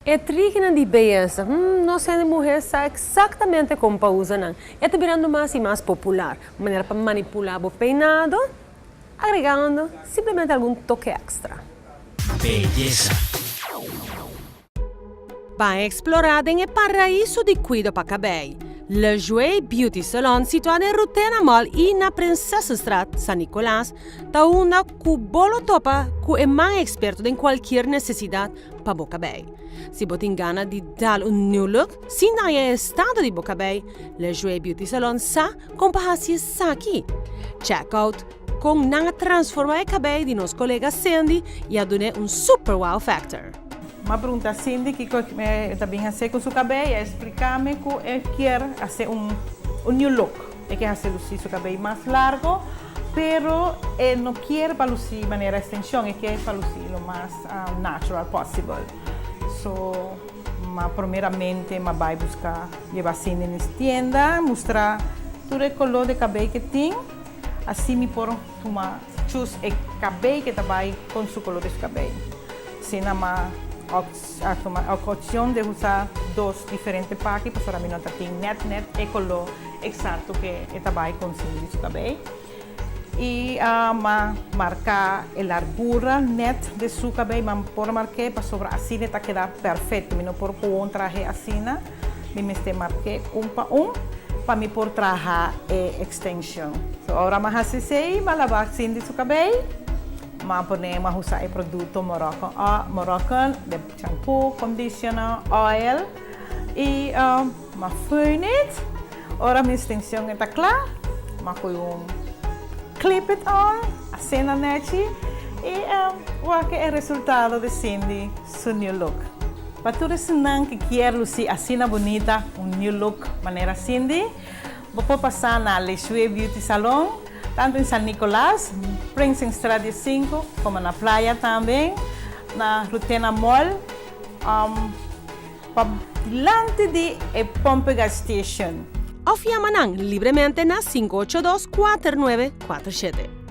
E trikinan di beyesa, nos hende muher sa exactamente con pa usa nan. E ta birando mas y mas popular, manera pa manipula bo peinado, agregando simplemente algun toke extra. Beyesa. Ban explora den e paraiso di cuido pa cabey, Le Jouet Beauty Salon situa den Rutena Mall y na Prinsessenstraat, San Nicolas, ta unda cu bo lo topa cu e man experto den cualkier necesidad pa bo cabey. Si bo tin gana di dal un new look sin daña e estado di bo cabey, Le Jouet Beauty Salon sa con pa haci esaki. Check out con nan a transforma e cabey di nos colega Cindy y a dun'e un super wow factor. M'a pregunta Cindy kico e ta bin hace cu su cabey, e a explicami cu e kier hace un new look, e kier haci luci su cabey mas largo, pero e no kier pa luci manera extension, e kier pa luci lo mas natural possible. So, m'a primeramente m'a bay busca lleba Cindy na e tienda, mustra tur e color di cabey cu tin, asi mi por tuma choose e cabey cu ta bay con su color di su cabey. Asina m'a a tuma e opcion di usa dos diferente paki pasobra mi no ta tin net net e color exacto cu e ta bay con Cindy su cabey. Y m'a marca e largura net di su cabey, m'a por marke pasobra asina e ta keda perfecto. Mi no por gewoon trahe asina, mi mester marke un pa un pa mi por traha e extension. So ora m'a haci esey, m'a laba Cindy su cabey. M'a pone, m'a usa e producto Moroccan, Moroccan de shampoo, conditioner, oil y m'a föhn it. Ora mi extension e ta cla, m'a coy un clip it on, asina nechi y wak e resultado di Cindy su new look. Pa tur esnan cu kier luci asina bunita, un new look manera Cindy, bo por pasa na Leshue Beauty Salon, tanto in San Nicolas, Prinsenstraat 15, como na playa tambe, na Rutena Mall, pa dilanti di e Pompe Gas Station. Of yama nan libremente na 582 4947.